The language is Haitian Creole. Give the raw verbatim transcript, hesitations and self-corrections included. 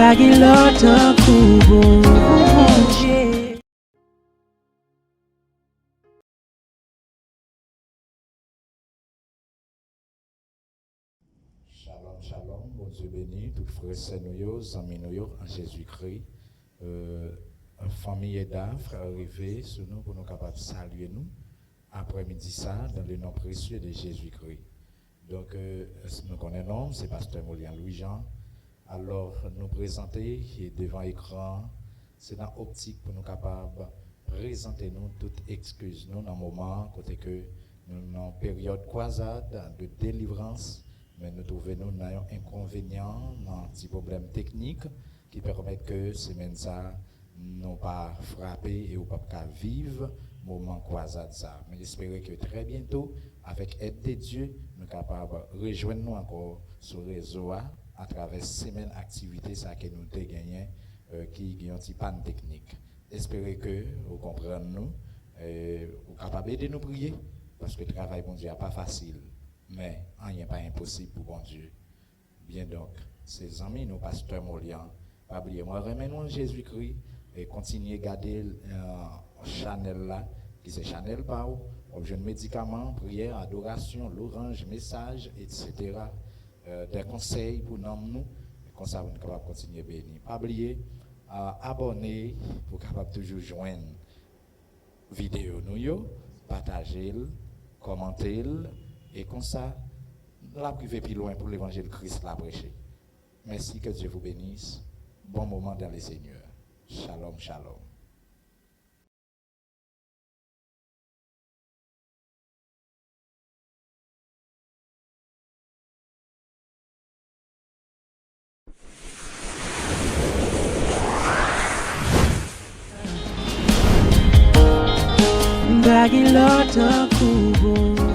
Pa gen lòt tankou bon Bondye. Shalom, shalom. Bondye beni tout frè, sè nou yo, zanmi nou yo an Jezikri. Euh, fanmi Eda, frè rive sou nou pou nou kapab salye nou aprèmidi sa, dans le nom précieux de Jésus-Christ. Donk, euh, nou konnen non m, se pastè Molian Louis Jean. Alò, nou prezante devan ekran, se nan optik pou nou kapab prezante nou tout ekskiz nou nan moman kote ke nou nan peryòd kwazad de delivrans, men nou twouve nou nan yon enkonvenyan, nan ti pwoblèm teknik ki pèmèt ke semèn sa nou pa frape e ou p ap ka viv moman kwazad sa. Men espere ke trè byento, avèk èd de Dye, nou kapab rejwenn nou ankò sou rezo a, atravè semèn aktivite sa ke nou te genyen, euh, ki gen yon ti pàn teknik. Espere ke ou konprann nou, euh, ou kapab ede nou priye, paske travay Bondye a pa fasil, men anyen pa enposib pou Bondye. Byen donk, se zanmi nou, pastè Molian. Pa bliye, mwen renmen nou an Jezikri, e kontinye gade, euh, chanèl la, ki se chanèl pa w. W ap jwenn medikaman, priyè, adorasyon, lwanj, mesaj, etsetera. Euh, de konsèy pou nanm nou, konsa pou nou kapab kontinye beni. Pa bliye, euh, abòne pou w kapab toujou jwenn videyo nou yo, pataje l, kòmante l, e konsa, l ap rive pi lwen pou levanjil Kris la preche. Mèsi, que Dieu vous bénisse. Bon moment dans le Seigneur. Shalom, shalom. Pa gen lòt tankou bon.